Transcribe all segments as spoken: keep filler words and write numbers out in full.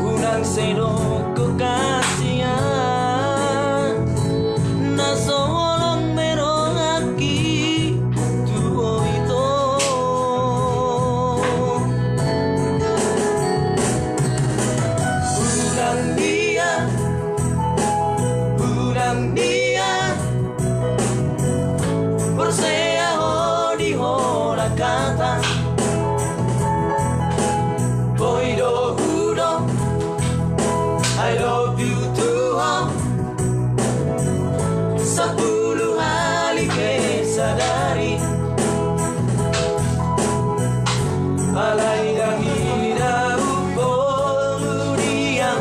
Unang sai dok ho hasian, na so holong be rohangki tu ho ito. Unang dia, unang dia, porsea ho di holan hata. Boi do hudok I love you tu ho, sampulu hali pe sadari. Alai ndang hinahup ho tu dia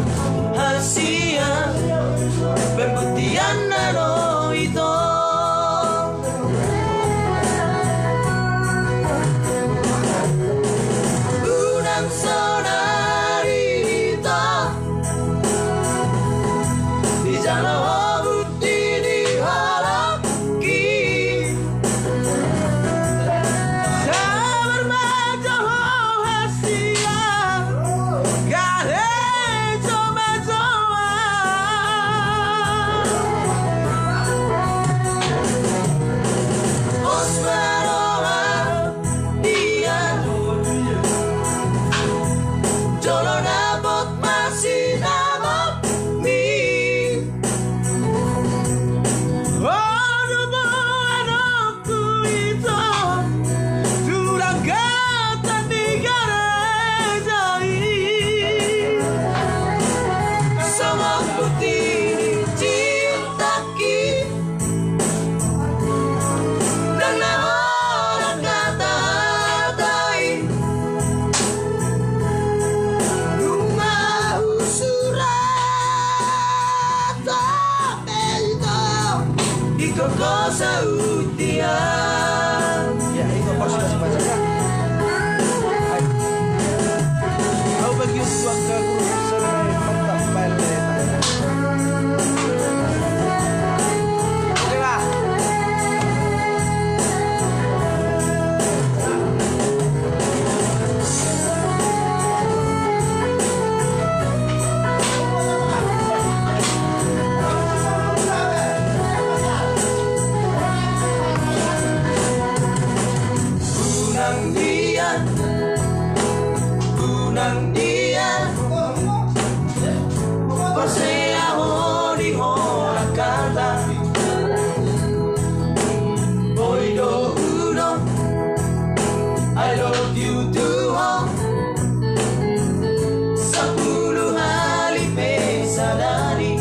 hasian, pembuktianna do ito. Unang sonari ito dijalo ho bukti di holongki. Sabar ma jo ho hasian, karejo ma jo ahu. Pos ma roham dia, jolo dapot ma sinamotmi. Olo ma anakku ito, tulang gata ni gareja i. Songon bukti ni cintaki, ndang na holan hata-hata i, nunga husurat. Ingkon ho saut dia. Ya, ingkon ho saut dia. Au bagi untuk angka guru. Oke, Pak. Unang dia, unang dia, porsea ho di holan hata. Boi do hudok I love you tu ho, sampulu hali pe sadari.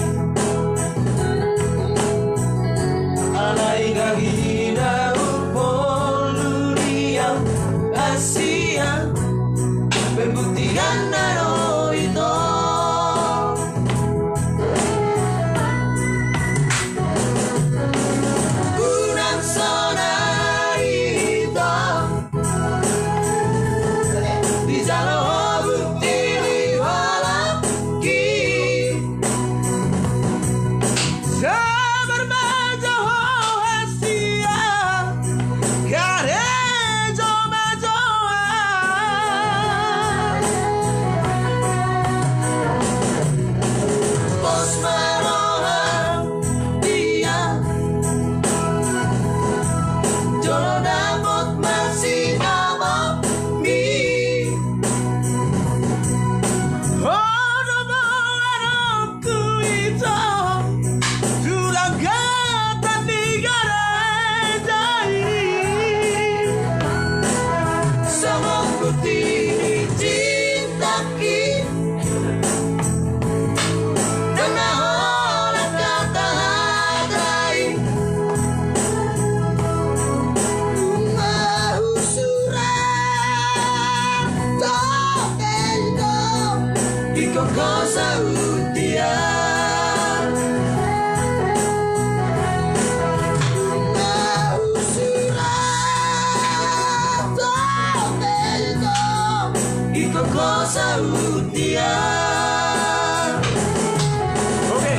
Alai ndang hinahup ho tu dia hasian, pembuktianna do ito. Unang sonari ito dijalo ho bukti di holongki. Sabar ma jo ho hasian, karejo ma jo ahu. Pos ma roham dia, jolo dapot ma sinamotmi. Olo ma anakku ito, tulang gata ni gareja i. Songon bukti ni cintaki, ndang na holan hata-hata i, nunga husurat dope ito. Ingkon ho saut dia. Nunga husurat dope ito. Ingkon ho saut dia. Oke.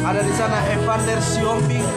Ada di sana Evander Sihombing.